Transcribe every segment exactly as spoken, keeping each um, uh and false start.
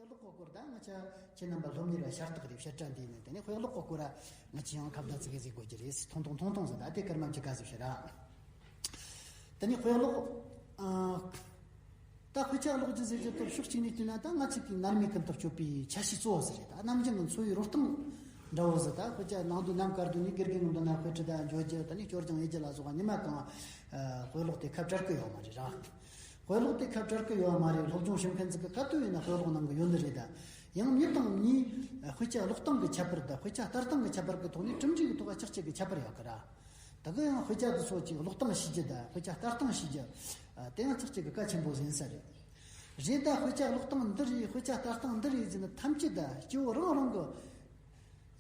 ཀློག་གི་སྐོར་ད་ང་ཆ་ཁྱེད་རྣམ་པ་སློབ་གཉེར་བ་ཤ་སྟག་རེད། བཤད་གྲྭ་འདི་ནས་དེ་ནས་དཔེ་ཀློག་གི་སྐོར་ང་ཆ་ཡང་ཁ་བརྡ་ཙི་གེ་ཟིག་དགོས་ཀྱི་རེད། ཐུང་ཐུང་ཐུང་ཐུང་ཟིག་ད་དེ་སྐར་མ་བཅུ་ཁ་ཟིག་བཤད་ར། དེ་ནས་དཔེ་ཀློག་ཨ། ད་དཔེ་ཆ་ཀློག་རྒྱུ་ཟེར་རྒྱུ་སྟོབས་ཤུགས་གཅིག་ནས་བལྟས་ན། ད་ང་ཚོ་གི་ནར་མའི་ཀུན་ཏུ་སྤྱོད་པའི་ཆ་ཤས་གཙོ་བོ་ཟིག་རེད། ད་ནམ་རྒྱུན་གྱི་འཚོ་བའི་རོལ་སྟངས་འདྲ་བོ་ཟིག་ད་དཔེ་ཆ་ནང་དུ་ནམ་དཀར་དུ་ནས་དགེ་རྒན་གྱི་མདུན་ན་དཔེ་ཁྲིད་དང་འཇོག་རྒྱུ། ད་ནི་སྐྱོར་སྦྱང་ཡེ་རྒྱུ་ལ་སོགས་པ་ཉི་མ་གང་དཔེ་ཀློག་དེ་ཁ་བྲལ་གི་ཡོད་མ་རེད་ར། དཔེ་ཀློག་དེ་ཁ་བྲལ་གི་ཡོད་མ་རེད། སློབ་སྦྱོང་བྱེད་མཁན་ཚོ་གི་ག་དུས་ཡིན་ན་དཔེ་ཀློག་གནང་གི་ཡོད་ནི་རེད། ད་ཡང་མྱི་དང་མྱིའི་དཔེ་ཆ་ཀློག་སྟངས་ཀྱི་ཁྱད་པར་དང་དཔེ་ཆ་ལྟ་སྟངས་ཀྱི་ཁྱད་པར་གྱི་ཐོག་ནས་གྲུབ་འབྲས་ཀྱི་ཐོག་ལ་ཆགས་ཆགས་ཀྱི་ཁྱད་པར་ཡོད་གི་ར། ད་གི་ཡང་དཔེ་ཆ་དེ་ཚོ་ཅིག་ཀློག་སྟངས་ཤེས་རྒྱུ་དང་དཔེ་ཆ་ལྟ་སྟངས་ཤེས་རྒྱུ། ཨ། དེ་ཡང་ཚགས་ཚུད་ཀྱི་གལ་ཆེན་པོ་ཟིན་ས་རེད། རེད། ད་དཔེ་ཆ་ཀློག་སྟངས་འདི་རེད། དཔེ་ཆ་ལྟ་སྟངས་འདི་རེད་ཟེར་ན་ཐམས་ཅད་ད་སྐྱེ་བོ་རང་རང་གི་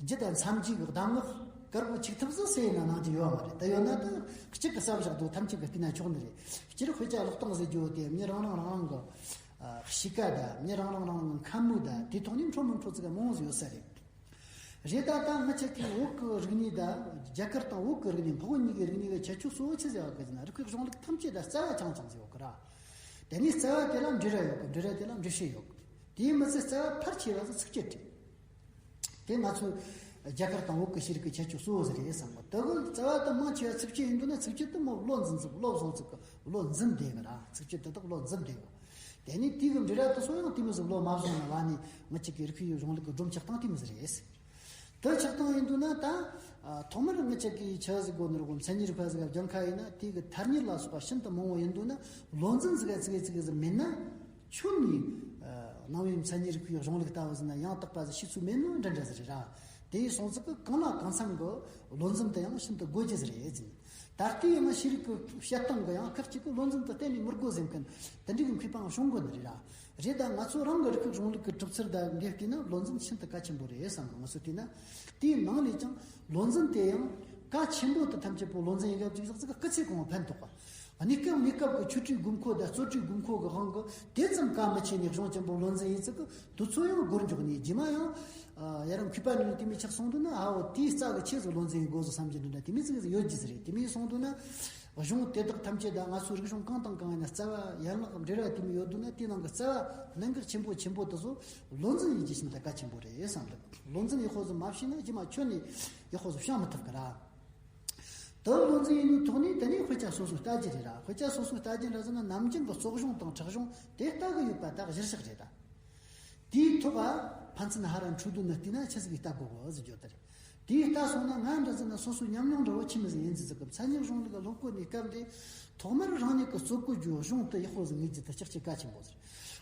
རྒྱུ་དང་མཚམས་ཀྱི་གདམས་ངག་དཀར་པོ་ཆིག་ཐུབ་ཟིག་ཟེར་ན་ནང་གི་ཡོད་མ་རེད། ད་ཡོད་ན་ད་གཅིག་གི་བསམ་བཞག་དུ་ཐམས་ཅད་ཀྱི་བལྟས་ན་ཆོག་ནི་རེད། སྤྱིར་དཔེ་ཆ་ཀློག་སྟངས་ཟེར་རྒྱུ་དེ་མྱི་རང་རང་རང་རང་གི་ཨ། གཤིས་ཀ་དང་མྱི་རང་རང་རང་རང་གི་ཁམས་མོས་དང་དེ་ཐོག་ནས་འཕྲོད་མི་འཕྲོད་ཚིག་མང་བོ་ཟིག་ཡོད་ས་རེད། རེད། ད་ལྟ་ང་ཆ་གི་བོད་ཀྱི་རིག་གནས་དང་རྒྱ་གར་དང་བོད་ཀྱི་རིག་གནས་འཕགས་བོད་གཉིས་ཀྱི་རིག་གནས་ཀྱི་ཁྱད་ཆོས་གཙོ་བོ་ཆི་ཟེར་བ་གི་ཟེར་ན། རིག་པའི་གཞུང་ལུགས་ཐམས་ཅད་ད་རྩ་བ་རྐྱང་རྐྱང་ཟེར་ཡོད་གི་ར། དེ་ནས་རྩ་བ་དེ་ལ་འབྲེལ་བ་ཡོད་གི། འབྲེལ་བ་དེ་ལ་འགྲེལ་བཤད་ཡོད་གི། དེའི་མི་ཚད་རྩ་བ་ཕལ་ཆེ་བ་ཟིག་ཚིགས་བཅད་རེད། དེ་ང་ཚོའི་རྒྱ་གར་དང་བོད་ཀྱི་ཤེས་རིག་གི་ཁྱད་ཆོས་གཙོ་བོ་ཟིག་རེད་བསམ་གི། དེ་གི་རྩ་བ་དེ་མང་ཆེ་བ་ཚིགས་བཅད་ཡིན་འདུག་ན། ཚིགས་བཅད་དེ་མོ་བློ་འཛིན་ཟིག་བློ་བཟུང་ཟིག་གི་བློ་འཛིན་བསྡད་གི་ར། ཚིགས་བཅད་དེ་དག་བློ་འཛིན་བསྡད་གི། དེ་ནས་དེའི་གི་འབྲེལ་བ་དེ་ཚོ་ཡང་དེ་མོ་ཟིག་བློ་མ་བཟུང་ན་བ་ནི་ང་ཅིག་གི་རིག་པའི་གཞུང་ལུགས་ཀྱི་སྒྲོམ་ཆགས་སྟངས་དེ་མོ་ཟིག་རེད། དེ་ཆགས་སྟངས་ཡིན་འདུག་ན་ད། ཨ། ཐོག་མར་ང་ཅིག་གི་ཆི་ཟིག་དགོས་ནི་རེད་གོ། མཚན་ཉིད་རིག་པ་ཟིག་ག་སྦྱང་ཁ་ཡིན་ན། དེའི་གི་ཐ་སྙད་ལ་སོགས་པ་ཤིན་ཏུ་མང་བོ་ཡིན་འདུག་ན། བློ་འཛིན་ཟིག་ག་ཙི་གེ་ཙི་གེ་ཟིག་མེད་ན། ཁྱོན་ནས། ཨ། ནང་པའི་མཚན་ཉིད་རིག་པའི་གཞུང་ལུགས་ལྟ་བུ་ཟིག་ན་ཡང་དག་པ་ཟིག་ཤེས་ཚུལ་མེད་ནོ་འདྲ་འདྲ་ཟིག་རེད་ར། དེ་ཡིན་སོང་ཙི་གི་གང་ལ་གང་འཚམ་གི་བློ་འཛིན་དེ་ཡང་ཤིན་ཏུ་དགོས་རྒྱུ་ཟིག་རེད་ཟེར། ད་ལྟའི་ཡང་ཤེས་རིག་གི་བཤད་སྟངས་གི་ཡང་ཁག་ཅིག་གི་བློ་འཛིན་དེ་གཏན་ནས་མི་དགོས་ཟེར་མཁན་དེ་འདྲའི་གི་མཁས་པའང་བྱུང་དགོས་ནི་རེད་ར། རེད། ད་ང་ཚོ་རང་གི་རིག་པའི་གཞུང་ལུགས་ཀྱི་གྲུབ་ཚུལ་དང་འདི་བལྟས་ན་བློ་འཛིན་ཤིན་ཏུ་གལ་ཆེན་པོ་རེད་བསམ་གི། ང་ཚོ་བལྟས་ན་དེའི་ནང་ནས་ཀྱང་བློ་འཛིན་དེ་ཡང་གལ་ཆེན་པོ་དེ་ཐམས་ཅད་པོ་བློ་འཛིན་ཡིན་ག་ཅིག་ཟག་ཅིག་གི་སྐུ་ཚེ་གང་བོ་ཕན་ཐོགས་པ། གནས་སྐབས་གནས་སྐབས་ཀྱི་ཆོས་ཁྲིད་དགོས་མཁོ་དང་རྩོད་ཁྲིད་དགོས་མཁོ་གི་དབང་གིས་དེ་ཙམ་གལ་མི་ཆེ་ནས་གཞུང་ཆེན་པོ་བློ་འཛིན་ཡིན་ཚུལ་གི་དུས་ཚོད་ཡང་འགོར་འཇོག་ནས། རྗེས་མ་ཡང་ཡ་རབས་མཁས་པ་ནས་དེ་མོ་ཆགས་སོང་འདུག་ན། ཨ་འོ་དེའི་རྩ་གི་ཆེད་དུ་བློ་འཛིན་ཡིན་དགོས་ཟེར་བསམ་གྱི་འདུག་ན། དེ་མོ་ཟིག་ཡོད་རྒྱུ་ཟིག་རེད། དེ་མོ་སོང་འདུག་ན། གཞུང་དེ་དག་ཐམས་ཅད་དང་ང་ཚོའི་རིག་གཞུང་གང་དང་གང་ཡིན་ན་རྩ་བ་ཡན་ལག་འབྲེལ་བ་དེ་མོ་ཡོད་འདུག་ན། དེའི་ནང་གི་རྩ་བ་གནད་འགག་ཆེན་པོ་ཆེན་པོ་དེ་ཚོ་བློ་འཛིན་ཡིན་རྒྱུ་ཤིན་ཏུ་གལ་ཆེན་པོ་རེད་བསམ་གི། བློ་འཛིན་ཡག་པོ་ཟིག་མ་བྱས་ན་རྗེས་མ་ཁྱོན་ནས་ཡག་པོ་ཟིག་བྱང་མི་ཐུབ་གི་ར། དེ་བློ་འཛིན་ཡིན་ནོའི་ཐོག་ནས་དེ་ནས་དཔེ་ཆ་སོ་སོས་ལྟ་རྒྱུ་རེད་ར། དཔེ་ཆ་སོ་སོས་ལྟ་རྒྱུ་འདྲ་ཟེར་ན་ནམ་རྒྱུན་གྱི་རྩོག་གཞུང་དང་ཁྲག་གཞུང་དེ་ལྟ་གི་ཡོད་པ་ད་གཞིར་བཞག་རེད་ད། དེའི་ཐོག་ག་ཕན་ཚུན་ཧ་ར་འཕྲོད་དོན་ནི་བལྟས་ན་ཆི་ཟིག་གིས་ལྟ་དགོས་གི་ཟེར་རྒྱུ་དེ་རེད། དེའི་ལྟ་སོང་ན་ང་འདྲ་ཟེར་ན་སོ་སོའི་ཉམས་མྱོང་འདྲ་བོ་ཆི་མོ་ཟིག་ཡིན་ཟིག་ཟེར་གི། མཚན་ཉིད་གཞུང་ལུགས་སློབ་གོ་ནས་སྐབས་འདི་ཐོག་མར་རང་ཉིད་ཀྱི་རྩོད་གོ་རྒྱུ་གཞུང་དེ་ཡག་པོ་ཟིག་ངེས་རྒྱུ་དེ་ཅག་ཅིག་གལ་ཆེན་པོ་ཟིག།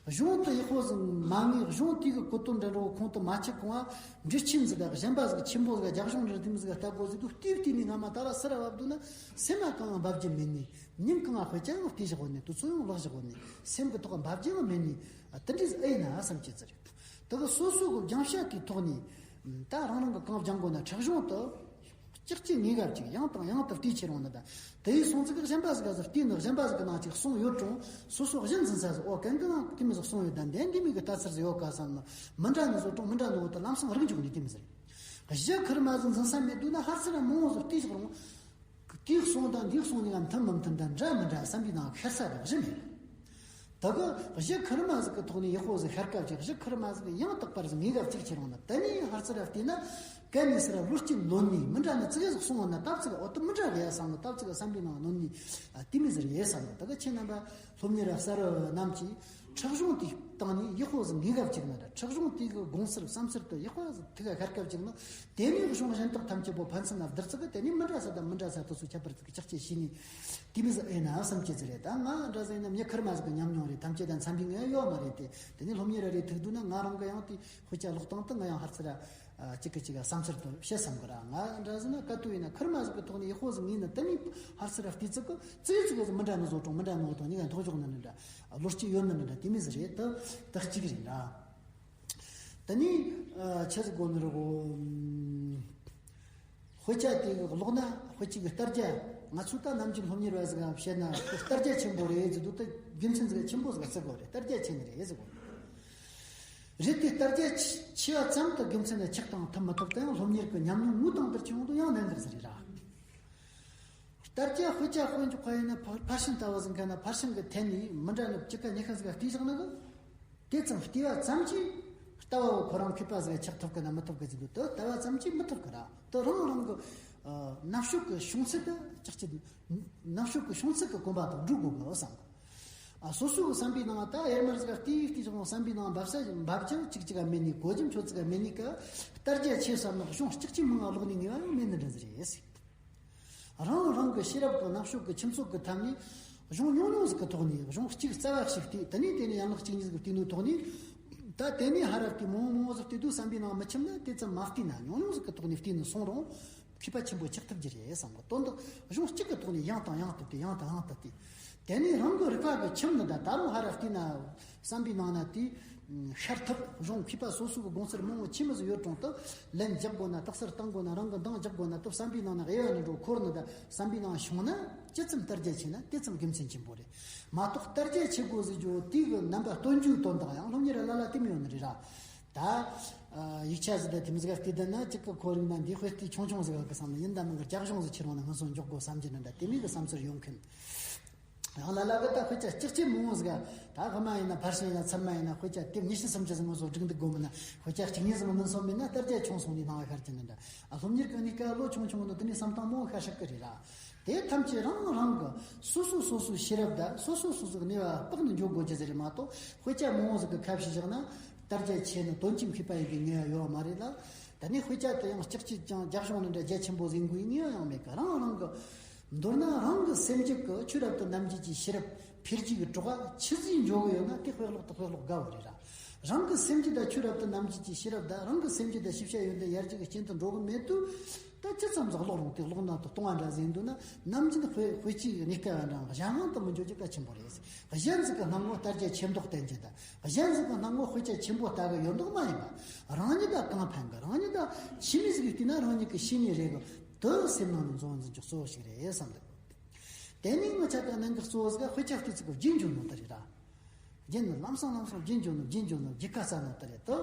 གཞུང་དེ་ཡག་པོ་ཟིག་མ་ངེས། གཞུང་དེ་གི་གོ་དོན་འདྲ་འདྲ་བོ་ཁོང་དུ་མ་ཆུད་གོང་ང་འགྲེལ་ཆེན་ཟིག་དང་གཞན་པ་ཟིག་ཆེན་པོ་ཟིག་རྒྱག་གཞུང་འདྲ་དེ་མོ་ཟིག་ལྟ་དགོས་ཟེར་དུས། དེ་བལྟས་ནས་ང་མ་ད་ར་སི་ར་བབས་འདུག་ན་སེམས་མ་གང་ང་འབབ་རྒྱུ་མེད་ནི། མྱིང་གང་ང་དཔེ་ཆ་ཡང་བལྟས་བཞག་གོ་ནི། དུས་ཚོད་ཡང་བརླག་བཞག་གོ་ནི། སེམས་ཀྱི་ཐོག་འབབ་རྒྱུ་ཡང་མེད་ནི། དེ་འདྲ་ཟིག་ཨེ་ཡིན་ན་བསམ་གྱི་ཟིག་རེད། དེ་གི་སོ་སོ་གི་སྦྱང་བྱ་དེའི་ཐོག་ནས་ད་རང་རང་གི་གང་སྦྱང་དགོས་ན། ཁྲག་གཞུང་དེ་ཅག་ཅིག་ངེས་ག་ཅིག་ཡང་དང་ཡང་དུ་བལྟས་ཁྱེར་འོང་ན། ད་དེ་ཡིན་སོང་ཙི་གི་གཞན་པ་ཟིག་ག་ཟིག་བལྟས་ནི། གཞན་པ་ཟིག་གི་ནང་ཅིག་གསུངས་ཡོད་རུང་སོ་སོ་གཞི་འཛིན་ས་ཟིག། འོ་གན་གི་ནང་དེ་མོ་ཟིག་གསུངས་ཡོད། ད་འདི་འདི་མོ་གི་ལྟ་ཚུལ་ཟིག་ཡོད་ག་བསམ་ན། མི་འདྲ་ནི་བཟོ་རུང་མི་འདྲ་ནི་འོ་དེ་ལམ་སང་རིག་འཇུག་ནི་དེ་མོ་ཟིག་རེད། གཞི་ཁེར་མ་ཟིག་འཛིན་ས་མེད་འདུག་ན་ཧར་ཚུར་མང་བོ་ཟིག་བལྟས་བཞག་རུང་། དེའི་གསུང་དང་འདིའི་གསུང་གཉིས་ཀ་མཐུན་མི་མཐུན་དང་འདྲ་མི་འདྲ་བསམ་པའི་ནང་ཁེར་ས་དང་གཞི་མེད། ད་གི་གཞི་ཁེར་མ་ཟིག་གི་ཐོག་ནས་ཡག་པོ་ཟིག་ཤར་སྐབས་ཅིག། གཞི་ཁེར་མ་ཟིག་གི་ཡང་དག་པར་ཟིག་ངེས་ག་ཅིག་ཁྱེར་འོང་ན། དེ་ནས་ཧར་ཚུར་བལྟས་ན་གན་ནས་སི་ར་བློ་སྐྱེད་ལོན་ནས། མི་འདྲ་ནི་ཙི་གེ་ཟིག་གསུང་འོང་ན་སྟབས་ཙི་གེ་འོ་དེ་མི་འདྲ་གི་ཡ་བསམ་གི། སྟབས་ཙི་གེ་བསམ་པའི་ནང་ནོན་ནས་ཨ་དེ་མོ་ཟིག་རེད་བསམ་གི། ད་གི་ཁྱེད་རྣམ་པ་སློབ་གཉེར་བ་གསར་བ་རྣམས་ཀྱིས་ཁྲག་གཞུང་དེའི་སྟེང་ནས་ཡག་པོ་ཟིག་ངེས་ག་ཅིག་ན། ད་ཁྲག་གཞུང་དེ་གི་དགོངས་ཚུལ་བསམ་ཚུལ་དེ་ཡག་པོ་ཟིག་ཐུགས་ཀ་ཤར་སྐབས་ཅིག་ན། དེ་ནས་གཞུང་གཞན་དག་ཐམས་ཅད་པོ་ཕན་ཚུན་ན་བསྡུར་ཚུལ་གི། དེ་ནས་མི་འདྲ་ས་དང་མི་འདྲ་ས་དེ་ཚོའི་ཁྱད་པར་ཅིག་ཆགས་ཆེ་ཤེས་ནས་དེ་མོ་ཟིག་ཨེ་ན་བསམ་གྱི་ཟིག་རེད། ད་ང་འདྲ་ཟིག་ཡིན་ན་མྱི་ཁེར་མ་ཟིག་གི་ཉམས་མྱོང་རེད། ཐམས་ཅད་དང་འཚམ་པའི་ངེས་ཡོད་མ་རེད་དེ། དེ་ནས་སློབ་གཉེར་ར་རེ་ཐུག་འདུག་ན་ང་རང་གི་ཡང་དེ་དཔེ་ཆ་ཀློག་སྟངས་དེ་ང་ཡང་ཧར་ཚུར་ར་གཅིག་གི་གཅིག་ག་བསམ་ཚུལ་དེ་བཤད་བསམ་གི་ར། ང་འདྲ་ཟིག་ན་ག་དུས་ཡིན་ན་ཁེར་མ་ཟིག་གི་ཐོག་ནས་ཡག་པོ་ཟིག་ངེས་ན་དེ་ནས་ཧར་ཚུར་ར་བལྟས་ཚུལ་གི་ཙི་གེ་ཙི་གེ་ཟིག་མི་འདྲ་ནི་བཟོ་རུང་མི་འདྲ་ནི་འོ་དང་གཉིས་ཀ་འཐོར་འཇོག་ནི་འདྲ། བློ་སྐྱེད་ཡོད་ནི་འདྲ། དེ་མོ་ཟིག་རེད། དེ་དེ་གཅིག་རེད་ར། དེ་ནས་ཨ་ཆི་ཟིག་གོ་ནི་རེད་གོ། དཔེ་ཆ་དེ་གི་ཀློག་ན་དཔེ་ཆ་གི་ལྟ་རྒྱ། ང་ཚོ་ད་ནམ་རྒྱུན་སློབ་གཉེར་བ་ཟིག་ག་བཤད་ན་ལྟ་རྒྱ་ཆེན་པོ་རེད་ཟེར་དུས། ད་རྒྱུ་མཚན་ཟིག་ཆེན་པོ་ཟིག་བརྩི་དགོས་རེད། ལྟ་རྒྱ་ཆེ་ནི་རེད་ཟེར་གོ། རེད་དེ་ལྟ་རྒྱ་ཆེ་ཆེ་བ་ཙམ་དུ་རྒྱུ་མཚན་ནི་ཆགས་དང་ཐུབ་མི་ཐུབ་དེ་ཡང་སློབ་གཉེར་གི་ཉམས་མྱོང་ངོས་དང་བསྡུར་ཆེད་འོང་དུས་ཡང་གནད་འགག་ཟིག་རེད་ར། ལྟ་རྒྱ་དཔེ་ཆ་དཔེ་འཇོག་པ་ཡིན་ན་ཕར་ཕར་ཕྱིན་ལྟ་བུ་ཟིག་ག་ན་ཕར་ཕྱིན་གི་ཐད་ནས་མི་འདྲ་ནི་གཅིག་ག་གཉིས་ཀ་ཟིག་ག་བལྟས་བཞག་ན་གི། དེ་ཙམ་བལྟས་པ་ཙམ་གྱིས་ ལྟ་བ་བོ་ཁོ་རང་མཁས་པ་ཟིག་ཆགས་ཐུབ་གི་ན་མི་ཐུབ་གི་ཟིག་འདུག་དེ་ལྟ་བ་ཙམ་གྱིས་མི་ཐུབ་གི་ར། དེ་རང་རང་གི་ཨ་རྣམ་དཔྱོད་ཀྱི་བྱུང་ཚུལ་དེ་ཅག་ཅི། རྣམ་དཔྱོད་ཀྱི་བྱུང་ཚུལ་གྱི་གོམས་པ་དང་འགྲོ་དགོས་གི་བསམ་གི། ཨ་སོ་སོའི་བསམ་པའི་ནང་ད་ཡར་མར་ཟིག་བལྟས་བལྟས་ཀྱང་བསམ་པའི་ནང་འབབ་ས་འབབ་ཀྱང་གཅིག་གཅིག་ག་མེད་ནི། གོ་རྒྱུ་མཆོད་ཚིག་ག་མེད་ནི་གི། ལྟར་རྒྱ་ཆེ་བསམ་ན་གཞུང་གཅིག་ཅིག་མང་ང་ཀློག་ནི་ངེས་པ་ཡང་མེད་ནི་འདྲ་ཟིག་རེད་ཟེར། རང་རང་གི་ཤེས་རབ་དང་རྣམ་དཔྱོད་ཀྱི་ཁྱིམ་ཚོགས་ཀྱི་ཐད་ནས་གཞུང་ཉུང་ཉུང་ཟིག་གི་ཐོག་ནས་གཞུང་གཅིག་རྩ་བ་ཞིག་བལྟས། དེ་ནས་དེ་ནས་ཡན་ལག་གཅིག་གཉིས་ཟིག་བལྟས་ནོའི་ཐོག་ནས། ད་དེ་ནས་ཧ་ར་བལྟས་མང་བོ་མང་བོ་ཟིག་བལྟས་དུས་བསམ་པའི་ནང་མི་ཁྱིམ་ན། དེ་ཙམ་མ་བལྟས་ན་ཉུང་ཉུང་ཟིག་གི་ཐོག་ནས་བལྟས་ནས་སོང་རུང་མཁས་པ་ཆེན་པོ་ཆགས་ཐུབ་ཀྱི་རེད་བསམ་གི། དོན་དག་གཞུང་གཅིག་གི་ཐོག་ནས་ཡང་དང་ཡང་དུ་བལྟས། ཡང་དང་ཡང་དུ་བལྟས། དེ་ནས་རང་གི་རིག་པ་གི་ཁྱིམ་ནི་ད་ད་རུང་ཧ་ར་བལྟས་ན། བསམ་པའི་ནང་ན་དེ་ཤར་ཐུབ། གཞུང་མཁས་པ་སོ་སོ་གི་དགོངས་ཚུལ་མང་བོ་ཆི་མོ་ཟིག་ཡོད་རུང་དུ་ལན་རྒྱག་དགོས་ན། རྟགས་གསལ་བཏང་དགོས་ན། རང་གི་འདང་རྒྱག་དགོས་ན། དུ་བསམ་པའི་ནང་ན་དབྱེ་བ་ནི་འགྲོ་འཁོར་ནི་ད་བསམ་པའི་ནང་བྱུང་ན། ཇི་ཙམ་ལྟར་རྒྱ་ཆེ་ན་དེ་ཙམ་དགེ་མཚན་ཆེན་པོ་རེད། མ་གཏོགས་ལྟར་རྒྱ་ཆེ་དགོས་ཟེར་རྒྱུ་དེ་གི་རྣམ་པ་སྟོན་རྒྱུའི་དོན་དག་ཡང་སློབ་གཉེར་ལ་ལ་དེ་མི་ཡོང་ནི་རེད་ར། ད་ཡིག་ཆ་ཟིག་ད་དེ་མི་ཟིག་ག་བལྟས་བསྡད་ན། གཅིག་གི་ཁོར་ཡུག་ན་འདི་དཔེ་ལྟས་ཆུང་ཆུང་ཟིག་ག་གི་བསམ་ན་ཡིན་ད་མིན་གི་རྒྱ་གཞུང་ཟིག་ཁྱེར་འོང་ན་ངན་སོང་འཇོག་དགོས་བསམ་གྱི་ནི་འདྲ། དེ་མིན་གི་བསམ་ཚུལ་ཡོང་མཁན། ཡང་ལ་ལ་གི་ད་དཔེ་ཆ་ལྕགས་ཀྱི་མང་བོ་ཟིག་ག། ད་ཧི་མ་ཡིན་ན་ཕར་ཕྱིན་ཡིན་ན་ཚུར་མ་ཡིན་ན་དཔེ་ཆ་དེབ་ཉི་ཤུ་སུམ་ཅུ་ཟིག་ངོ་སོ་སྒྲིག་འདུག་དགོས་མིན་ན། དཔེ་ཆ་གཅིག་གཉིས་ཟིག་མ་ངོ་སོ་མིན་ན་ལྟར་རྒྱ་ཆུང་སོང་ནས་སྣང་བ་ཤར་གྱི་ནི་འདྲ། ཨ་སློབ་གཉེར་གི་གནས་སྐབས་ལོ་ཆུང་ཆུང་གི་ནང་དེ་མིན་བསམ་སྟངས་མང་བོ་ཤར་ཤག་གི་རེད་ར། དེ་ཐམས་ཅད་རང་རང་གི་སོ་སོ་སོ་སོའི་ཤེས་རབ་དང་སོ་སོ་སོ་སོའི་གནས་བབ་དཔག་ནས་འཇོག་དགོས་རྒྱུ་ཟིག་རེད་མ་གཏོགས། དཔེ་ཆ་མང་བོ་ཟིག་གི་ཁ་བཤད་བཞག་ན་ལྟར་རྒྱ་ཆེ་ནི་དོན་གྱི་མཁས་པ་ཡིན་པའི་ངེས་པ་ཡོད་མ་རེད་ལ། ད་ནི་དཔེ་ཆ་དེ་ཡང་ལྕགས་ཀྱི་ཀྱང་རྒྱ་གཞུང་ནི་འདྲ་རྒྱ་ཆེན་པོ་ཟིག་དགོས་ངེས་པ་ཡང་མེད་གི། རང་རང་གི། མདོར་ན་རང་གི་སེམས་རྒྱུད་ཀྱི་ཆོས་རབ་ཏུ་རྣམ་འབྱེད་ཀྱི་ཤེས་རབ་འཕེལ་རྒྱས་ཀྱི་གྲོགས་ཆི་ཟིག་འཇོག་གི་ཡོད་ན་དེ་དཔེ་ཀློག་དང་དཔེ་ཀློག་དགའ་བོ་རེད་ར། རང་གི་སེམས་རྒྱུད་དང་ཆོས་རབ་ཏུ་རྣམ་འབྱེད་ཀྱི་ཤེས་རབ་དང་རང་གི་སེམས་རྒྱུད་དང་ཤེས་བྱ་ཡོན་ཏན་ཡར་རྒྱས་ཀྱི་རྐྱེན་དུ་འགྲོ་གི་མེད་དུས། ད་ཅི་ཙམ་ཟིག་ཀློག་རུང་དེ་ཀློག་ན་དུ་གཏོང་བ་འདྲ་ཟིག་འདུག་ན། ནམ་རྒྱུན་དཔེ་དཔེ་ཆའི་གནས་སྐབས་འདྲ་གཞན་དབང་དུ་མི་འཇོག་རྒྱུ་གལ་ཆེན་པོ་རེད། གཞན་ཟིག་གི་སྣང་ངོ་ལྟར་རྒྱ་ཆེ་མདོག་བསྟན་རྒྱུ་དང་། གཞན་ཟིག་གི་སྣང་ངོ་དཔེ་ཆ་ཆེན་པོ་ལྟ་གི་ཡོད་མདོག་མ་ཡིན་པ། རང་ཉིད་ལ་གང་ཕན་གི། རང་ཉིད་ལ་ཆི་མོ་ཟིག་བལྟས་ན་རང་ཉིད་ཀྱི་ཤེས་ནི་རེད་གི། དེ་སེམས་ནང་ནས་འཛིན་འཛིན་རྒྱུ་གཙོ་བོ་ཞིག་རེད་བསམ་འདུག་དེ་ནས་ངི་ཆ་གི་གནད་འགག་གཙོ་བོ་ཟིག་དཔེ་ཆ་བལྟས་ཚིག་གི་རྒྱུན་འཇོག་ནོ་དེ་རེད་ར། རྒྱུན་ནི་ལམ་སང་ལམ་སང་རྒྱུན་འཇོག་ནོ། རྒྱུན་འཇོག་ནོ། རྒྱུད་ཁ་ས་ནོ་དེ་རེད་དོ།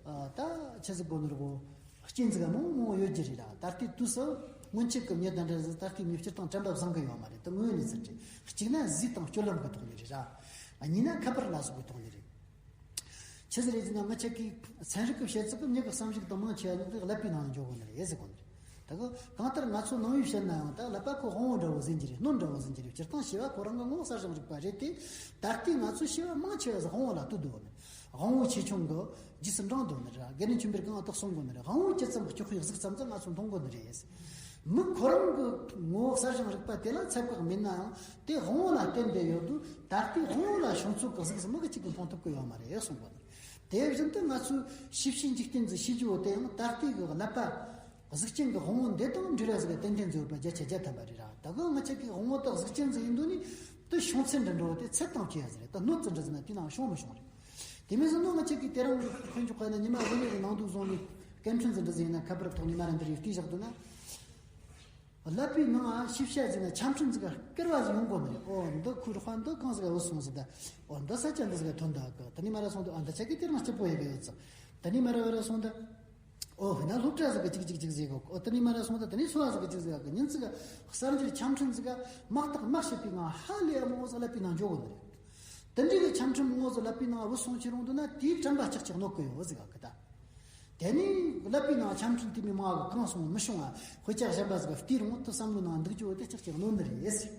ཨ་ད་ཆི་ཟིག་དགོས་ནོ་རེད་གོ། རྐྱེན་ཟིག་མང་མང་ཡོད་རྒྱུ་རེད་ར། ད་ལྟའི་དུས་སུ་སྔོན་ཆད་ཀྱི་མྱི་དང་འདྲ་ཟིག་ད་ལྟའི་མྱི་སྤྱིར་བཏང་དྲན་པ་བཟང་གི་ཡོད་མ་རེད། དེ་དངོས་གནས་ཟེར་རེད། གཅིག་ན་ཟས་དང་སྤྱོད་ལམ་གྱི་ཐོག་ནས་རེད་ར། གཉིས་ན་ཁ་པར་ལ་སོགས་པའི་ཐོག་ནས་རེད། ཆི་ཟིག་རེད་ཟེར་ན། ང་ཆ་གིས་ཚན་རིག་གི་བཤད་ཚུལ་གྱི་མྱི་གི་བསམ་གཞིག་དང་མང་ཆེ་བ་ནི་དེ་ཀླད་པའི་ནང་ལ་འཇོག་གོ་ནི་རེད་ཟེར་གོ་ནི་རེད། ད་གི་གང་ལྟར་ང་ཚོ་ནང་པའི་བཤད་ན་ཡང་ད་ཀླད་པ་ཁོ་དབང་བོ་འདྲ་བོ་ཟིན་གྱི་རེད། སྣོད་འདྲ་བོ་ཟིན་གྱི་རེད། སྤྱིར་བཏང་བྱ་བ་ཁོ་རང་གི་ངོ་བོ་གསར་བཞེངས་རིག་པ་རེད་དེ། ད་ལྟའི་ང་ཚོ་བྱ་བ་མང་ཆེ་བ་ཟིག་དབང་བོ་ལ་ལྟོས་དོ་ནི། དབང་བོ་ཆེ་ཆུང་གི་རྗེས་སུ་འབྲང་དོ་ནི་རེད། དགེ་འདུན་ཆོས་འཕེལ་གང་དག་གསུང་གོ་ནི་རེད། དབང་བོ་ཇི་ཙམ་གཅོག་པའི་གཟུགས་ཙམ་དུ་ང་ཚོ་མཐོང་གོ་ནི་རེད། མི་ཁོ་རང་གི་ངོ་བོ་གསར་བཞེངས་རིག་པ་དེ་ལ་ཚད་བཀག་མེད་ནའང་། དེ་དབང་བོ་ལ་བརྟེན་ཏེ་ཡོད་དུས། ད་ལྟའི་དབང་བོ་ལ་བྱུང་ཚུལ་གྱི་གཟུགས་སུ་མི་གི་གཅིག་གིས་མཐོང་ཐུབ་ཀྱི་ཡོད་མ་རེད་གསུངས་པ་ནི། དེ་བཞིན་དུ་ང་ཚོས་ཤེས་བྱའི་འཇིག་རྟེན་ཟིག་ཤེས་རྒྱུ་བོ་དེ་ཡང་ད་ལྟའི་གི་ཀླད་པ་གཟུགས་ཅན་གྱི་དབང་བོ་འདི་དང་འབྲེལ་བ་ཟིག་ག་ཏན་ཏན་འཛོལ་བ་བརྒྱ་ཆ་བརྒྱ་ཐམ་པ་རེད་ར། ད་གི་ང་ཆ་གི་དབང་བོ་དག་གཟུགས་ཅན་ཟིག་ཡིན་དུས་ནི་དེ་བྱུང་ཚུལ་འདྲ་འགྲོ་བ་དེ་ཚད་དང་བཅས་པ་ཟིག་རེད། ད་སྣོད་ཙམ་འདྲ་ཟིག་ན་དེ་ནང་བྱུང་མི་བྱུང་རེད། དེ་མིན་ཟིན་ནོ། ང་ཆ་གི་དེ་རིང་དཔེ་འཇོག་པ་ན་ཉི་མ་གཞི་ནས་ནང་དུ་བཟུང་ནས་སྐད་འཕྲིན་ཟིག་འདྲ་ཟིག་ཡིན་ན། ཁ་པར་ཐོག་ནས་མ་ར་འདི་རེད་བལྟས་བཞག་འདུག་ན། ཀླད་པའི་ནང་ང་ཤེས་བྱ་ཟིག་ན་ཆ་འཕྲིན་ཟིག་ག་སྐར་བ་ཟིག་ཡོང་གོ་ནི་རེད། ཨོ་འདི་ཁོའི་རོགས་པ་འདི་གང་ཟིག་ག་བུད་སོང་ཟིག་ད། ཨོ་འདི་ས་ཆ་འདི་ཟིག་ག་ཐོན་ད་གི། དེ་ནས་མ་ར་སོང་དུས། ཨ་འདི་ཆ་གི་དེ་རིང་སྐྱིད་པོ་ཡོད་གི་ཡོད་ཙང་། དེ་ནས་མ་ར་བ་ར་སོང་ད། ཨོ་ཧི་ན་སློབ་གྲྭ་ཟིག་གི་ཅིག་ཅིག་ཅིག་ཟིག་གོ། ཨོ་དེ་ནས་མ་ར་སོང་ད། དེ་ནས་སོ་བ་ཟིག་གི་ཅིག་ཟིག་གི། ཉིན་ཅིག་ག་གསར་འགྱུར་ཆ་འཕྲིན་ཟིག་ག་མ་བརྟག་མ་དཔྱད་པའི་ངང་ཧ་ལས་མང་བོ་ཟིག་ཀླད་པའི་ནང་འཇོག་གོ་ནི་རེད། དེ་འདྲའི་གི་ཆ་འཕྲིན་མང་བོ་ཟིག་ཀླད་པའི་ནང་བུད་སོང་ཁྱེར་འོང་དུས་ན། དེའི་དྲན་པ་ཅག་ཅག་གནོད་གི་ཡོད་ཟིག་ག་གི་ད། དེ་ནས་ཀླད་པའི་ནང་ཆ་འཕྲིན་དེ་མོ་མང་གི་གང་སོང་མི་བྱུང་བ། དཔེ་ཆ་གཞན་པ་ཟིག་ག་བལྟས་རུང་དེ་བསམ་བློའི་ནང་འདུག་རྒྱུ་བོ་དེ་ཅག་ཅག་གནོད་ནི་རེད་ཟེར།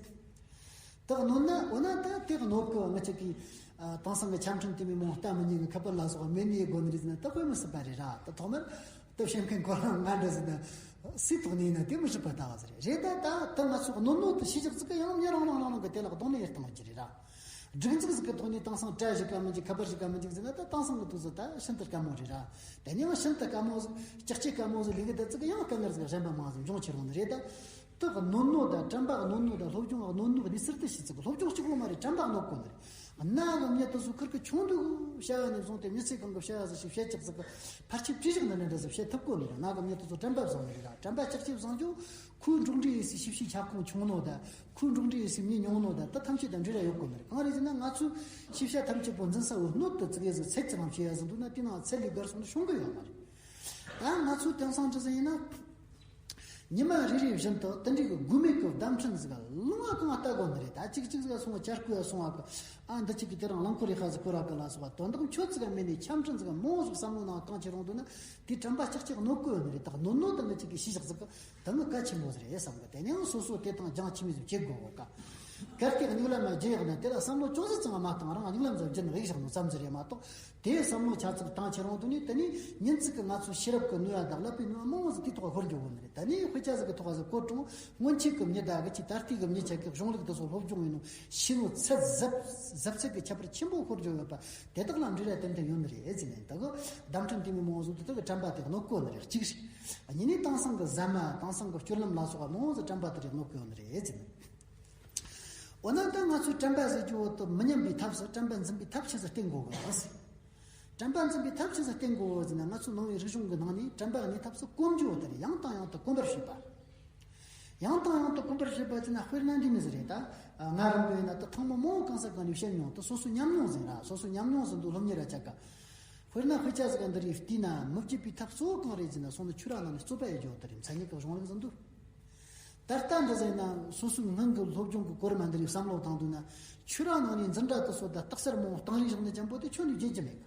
དེ་གནོད་ན། འོ་ན་ད་དེ་གནོད་གི་ང་ཅག་གིས་ཨ་དེང་སང་གི་ཆ་འཕྲིན་དེ་མོ་མང་ལྟ་མི་ཉན་གི། ཁ་པར་ལ་སོགས་མེད་ནི་ཡེ་དགོས་ནི་རེད་ཟེར་ན། ད་དཔེ་མི་སྲིད་པ་རེད་ར། ད་ཐོག་མར་དེ་བཤད་མཁན་ཁོ་རང་ང་འདྲ་ཟིག་ན་སུའི་ཐོག་ནས་ཡིན་ན་དེ་མི་སྲིད་པ་ལྟ་བ་ཟིག་རེད། རེད་ད། ད་དེ་ང་ཚོ་གནོད་ནོ་དེ་ཤེས་ཅག་ཅིག་གི་ཡང་མྱི་རང་རང་རང་རང་གི་དེ་ལ་གདོང་ལེན་ཡེ་བཏང་རྒྱུ་རེད་ར། སྒྲིག་འཛུགས་ཟིག་གི་ཐོག་ནས་དེང་སང་དྲ་ཞིག་ག་མི་འཇུག་ཁ་པར་ཞིག་ག་མི་འཇུག་ཟེར་ན། ད་དེང་སང་གི་དུས་སུ་ད་ཤིན་ཏུ་དཀའ་མོ་རེད་ར། དེ་ནས་ཡང་ཤིན་ཏུ་དཀའ་མོ་ཟིག་ལྕགས་ཀྱི་དཀའ་མོ་ཟིག་ལས་གི་ད་ཅིག་ཡང་དཀའ་ངལ་ཟིག་གཞན་པ་མང་ཟིག་འབྱུང་ཁྱེར་འོང་ནི་རེད་ད། དེ་གནོད་ནོ་དང་། དྲན་པ་གནོད་ནོ་དང་སློབ་སྦྱོང་གནོད་ནོ་གི་གནས་ཚུལ་དེ་ཤེས་ཅིག་སློབ་སྦྱོང་གཅིག་པོ་མ་རེད། དྲན་པ་གནོད་གོ་ནི་རེད། གནའ་གི་མྱི་དེ་ཚོ་ཁིར་གི་ཆུང་དུས་བྱ་བ་ནས་བཟུང་སྟེ་མི་ཚེ་གང་གི་བྱ་བ་ཟིག་ཞིག་བྱེད་ཅིག་ཟིག་ཕལ་ཆེར་བྲིས་རིགས་འདི་འདྲ་འདྲ་ཟིག་བྱེད་ཐུབ་གོ་ནི་རེད། གནའ་གི་མྱི་དེ་ཚོ་དྲན་པ་བཟང་ནི་རེད་ར། དྲན་པ་ཅག་ཅིག་བཟང་རྒྱུ། ཁོའི་འགྲོགས་འདྲིས་ཡེ་སའི་ཤེས་བྱའི་ཁྱབ་ཁོངས་ཆུང་ནོ་དང་། ཁོའི་འགྲོགས་འདྲིས་ཡེ་སའི་མྱི་ཉུང་ནོ་དང་། དེ་ཐམས་ཅད་དང་འབྲེལ་བ་ཡོད་དགོས་ནི་རེད། གང་རེད་ཟེར་ན། ང་ཚོའི་ཤེས་བྱ་ཐམས་ཅད་པོ་འཛིན་ས་བོ་སྣོད་དུ་བཙུགས་ཡས་ཟིག་ཚད་ཅིག་ལ་བྱེད་ཡས་ཟིག་འདུག་ན། དེ་ནང་ཚད་ལས་བརྒལ་སོང་ན་ཤོང་གི་ཡོད་མ་རེད། ད་ང་ཚོའི་དེང་སང་འདྲ་ཟིག་ཡིན་ན། ཉི་མ་རེ་རེ་བཞིན་དུ་དེ་འདྲའི་གི་དགོས་མེད་ཀྱི་བརྡ་འཕྲིན་ཟིག་ལུང་བ་གང་ལྟ་དགོས་ནི་རེད། ད་གཅིག་གཅིག་ཟིག་སོང་བ་བྱ་རྐོས་སོང་བ་གི། ཨ་འདི་གཅིག་གི་དེ་རིང་རླངས་འཁོར་རེ་ཁ་ཟིག་བསྐོར་བ་གི་ལ་སོགས་པ་དོན་དག་ཆོད་ཟིག་མེད་ནས་འཆམ་འཕྲིན་ཟིག་མང་བོ་ཟིག་བསམ་བློ་ནང་བཏང་ཁྱེར་རུང་འདུག་ན། དེ་དྲན་པ་ལྕག་ལྕག་གནོད་གི་ཡོད་ནི་རེད། ད་གནོད་ནོ་དང་ངི་གཅིག་གི་ཤི་བཞག་ཟིག་གི་ད་ངི་གལ་ཆེན་པོ་ཟིག་རེད་བསམ་གི། དེ་ནས་སོ་སོ་དེ་དང་རྒྱང་ཆི་མི་ཟིག་བྱེད་དགོས་གོ་ཀ། གལ་ཏེ་མྱིག་ལམ་མ་བརྒྱུད་ཡག་ན་དེ་ལ་བསམ་བློ་ཅུང་ཟད་ཙམ་མ་བཏང་རང་མྱིག་ལམ་ཟིག་བརྒྱུད་ནས་གཡུག་བཞག་ནོ་ཙམ་ཟིག་རེད་མ་གཏོགས། དེ་བསམ་བློ་ཆ་ཚིག་བཏང་ཁྱེར་རུང་དུ་ནི་དེ་ནི་ཉིན་གཅིག་གི་ང་ཚོའི་ཤེས་རབ་ཀྱི་ནུས་པ་དང་ཀླད་པའི་ནུས་པ་མང་བོ་ཟིག་དེའི་ཐོག་ཤོར་འགྱོ་གོ་ནི་རེད། ད་ནི་དཔེ་ཆ་ཟིག་གི་ཐོག་ཟིག་བཀོད་རུང་སྔོན་ཆད་ཀྱི་མྱི་དག་གི་ཅིག་ད་ལྟའི་གི་མྱི་ཆ་གི་གཞུང་ལུགས་དེ་ཚོ་སློབ་སྦྱོང་ཡིན་ནོ་ཤེས་ནོ་ཚད་གཟབ་གཟབ་ཚད་ཀྱི་ཁྱད་པར་ཆེན་པོ་ཤོར་འགྱོ་ཡོད་པ་དེ་དག་ལ་འབྲེལ་བ་ཏན་ཏན་ཡོད་ནི་རེད་ཟེར་ནས། ད་གི་བརྡ་འཕྲིན་དེ་མི་མང་བོ་ཟིག་དེ་དག་གི་དྲན་པ་དེ་གནོད་གོ་ནི་རེད། གཅིག་རེད། གཉིས་ནི་དེང་སང་གི་ཟ་མ་དེང་སང་གི་སྤྱོད་ལམ་ལ་སོགས་པ་མང་བོ་ཟིག་དྲན་པ་དེ་རེད་གནོད་གོ་ནི་རེད་ཟེར་ནས། འོ་ན་ད་ང་ཚོས་དྲན་པ་ཟེར་རྒྱུ་བོ་དེ་མི་ཉམས་པའི་ཐབས་སུ་དྲན་པ་འཛིན་པའི་ཐབས་ཆི་ཟིག་བསྟེན་དགོས་གི་ཟེར། དྲན་པ་འཛིན་པའི་ཐབས་ཆི་ཟིག་བསྟེན་དགོས་ཟེར་ན། ང་ཚོའི་ནང་པའི་རིག་གཞུང་གི་ནང་ནས་དྲན་པ་གནས་ཐབས་སུ་གོམས་རྒྱུ་བོ་དེ་རེད། ཡང་དང་ཡང་དུ་གོམས་པར་བྱེད་པ། ཡང་དང་ཡང་དུ་གོམས་པར་བྱེད་པ་ཟེར་ན་དཔེར་ན་འདི་མི་ཟིག་རེད། ད་ང་རང་གི་ཡིན་ན་ད་ཐེངས་མ་མང་བོ་གང་ས་གང་ནས་བཤད་མྱོང་། ད་སོ་སོའི་ཉམས་མྱོང་ཟིག་ར། སོ་སོའི་ཉམས་མྱོང་ཟིག་འདུག་སློབ་གཉེར་ར་བྱ་ག། དཔེར་ན་དཔེ་ཆ་ཟིག་འདི་རིགས་བལྟས་ན་མི་བརྗེད་པའི་ཐབས་གཙོ་བོ་གང་རེད་ཟེར་ན། སོང་ནས་ཆོས་ར་ནང་ནས་རྩོད་པ་ཡེད་རྒྱུ་དེ་རེད། མཚན་ཉིད་ཀྱི་གཞུང་ལུགས་ཟིན་འདུག་ད་ལྟ་འདི་ཟེར་ན་སོ་སོའི་སྔོན་གྱི་སློབ་སྦྱོང་གི་སྐོར་མ་འདི་རིགས་བསམ་བློ་བཏང་འདུག་ན། ཆོས་ར་ནང་ནས་འཛིན་གྲྭ་དེ་ཚོ་ད་རྟགས་གསལ་མང་བོ་བཏང་རིགས་བཞག་ནས་ཅན་པོ་དེ་ཁྱོན་ནས་བརྗེད་རྒྱུ་མེད་གི།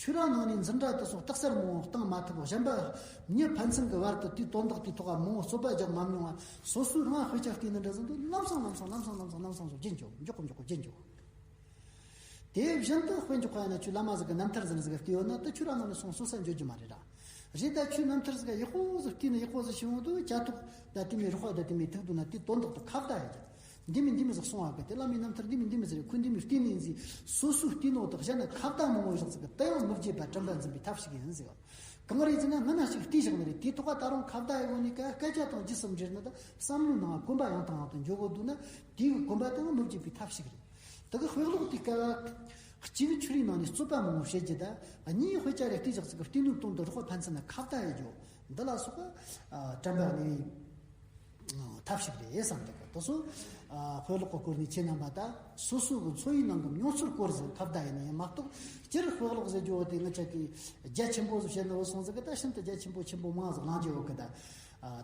ཆོས་ར་ནང་ནས་འཛིན་གྲྭ་དེ་ཚོ་རྟགས་གསལ་མང་བོ་བཏང་མ་ཐུབ་པ་གཞན་པ་མྱི་ཕན་ཚུན་གྱི་བར་དུ་དེའི་དོན་དག་དེའི་ཐོག་མང་བོ་རྩོད་པ་རྒྱག་མ་མྱོང་བ། སོ་སོའི་རང་དཔེ་ཆ་བལྟས་ནི་འདྲ་ཟིན་འདུག་ལམ་སང་ལམ་སང་ལམ་སང་ལམ་སང་ལམ་སང་སོ་བརྗེད་འགྱོ་མགྱོགས་གོ་མགྱོགས་གོ་བརྗེད་འགྱོ། དེ་བཞིན་དུ་དཔེ་འཇོག་པ་ཡིན་ན་ཆོས་བླ་མ་ཟིག་གི་རྣམ་ཐར་ཟིག་ཟིག་བལྟས་ཡོད་ན་ད་ཆོས་ར་ནང་ནས་སོང་སོ་ས་འཇོག་རྒྱུ་མ་རེད་ར། རེད། ད་ཆོས་རྣམ་ཐར་ཟིག་ཡག་པོ་ཟིག་བལྟས་ན་ཡག་པོ་ཟིག་ཤེས་འོང་དུས་ཅ་ཐོག་ད་དེ་མོའི་རོགས་པ་ད་དེ་མོའི་ཐུག་འདུག་ན་དེ་དོན་དག་ཏུ་ཁ་བརྡ་ཡེད་རྒྱུ། འདི་མི་འདི་མི་ཟིག་གསུང་བ་གི། དེ་བླ་མའི་རྣམ་ཐར་འདི་མི་འདི་མི་ཟིག་རེད། ཁོས་འདི་མི་བལྟས་ནས་ཟིག་སོ་སོའི་བལྟས་ནོ་དག་གཞན་ན་ཁ་བརྡ་མང་བོ་ཞིག་ཟིག་གི་ད་ཡང་མི་བརྗེད་པ་དྲན་པ་འཛིན་པའི་ཐབས་ཤིག་ཡིན་ཟིག་གང་རེད་ཟེར་ན་སྔ་ན་ཞིག་བལྟས་བཞག་ནི་རེད། དེའི་ཐོག་ད་རུང་ཁ་བརྡ་ཡེད་གོ་ནི་ཀ་སྐད་ཆ་དང་རྗེས་སུ་འབྲེལ་ནི་ད་བསམ་བློའི་ནང་གོམས་པ་ཡང་དང་ཡང་དུ་འཇོག་གོ་འདུག་ན་དེའི་གོམས་པ་དེ་ཡང་མི་བརྗེད་པའི་ཐབས་ཤིག་རེད། དེ་གི་དཔེ་ཀློག་དེ་སྐབས་གཅིག་ཆོས་རའི་ནང་ནས་རྩོད་པ་མང་བོ་བྱེད་རྒྱུ་དང་། གཉིས་དཔེ་ཆ་རེ་བལྟས་བཞག་ཚིག་གི་བལྟས་ནོ་དོན་དུ་རོགས་པ་ཕན་ཚུན་ན་ཁ་བརྡ་ཡེད་རྒྱུ་འདི་ལ་སོགས་པ་དྲན་པ་གནས་པའི་ཐབས་ཤིག་རེད་བསམ་འདུག་དེ་ཚོ་དཔེ་ཀློག་གི་སྐོར་ནས་ཁྱེད་རྣམ་པ་ད་སོ་སོ་གི་འཚོ་བའི་ནང་གི་མྱོང་ཚོར་སྐོར་ཟིག་ཁ་བརྡ་ཡེད་ནི་ཡིན་མ་གཏོགས། སྤྱིར་དཔེ་ཀློག་ཟེར་རྒྱུ་བོ་དེ་ངི་ཅག་གིས་རྒྱ་ཆེན་པོ་ཟིག་བཤད་ནི་བོ་སོང་ཟིག་གི་ད་ཤིན་ཏུ་རྒྱ་ཆེན་པོ་ཆེན་པོ་མང་ཟིག་གླེང་རྒྱུ་ཡོད་གི། ད་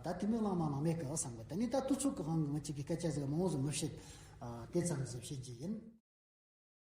ད་དེ་མོ་གླེང་མ་གླེང་མེད་གི་བསམ་གི། དེ་ནས་ད་དུས་ཚོད་ཀྱི་དབང་གིས་ངི་ཅག་གིས་སྐད་ཆ་ཟིག་མང་བོ་ཟིག་མི་བཤད། དེ་ཙམ་ཟིག་བཤད་རྒྱུ་ཡིན།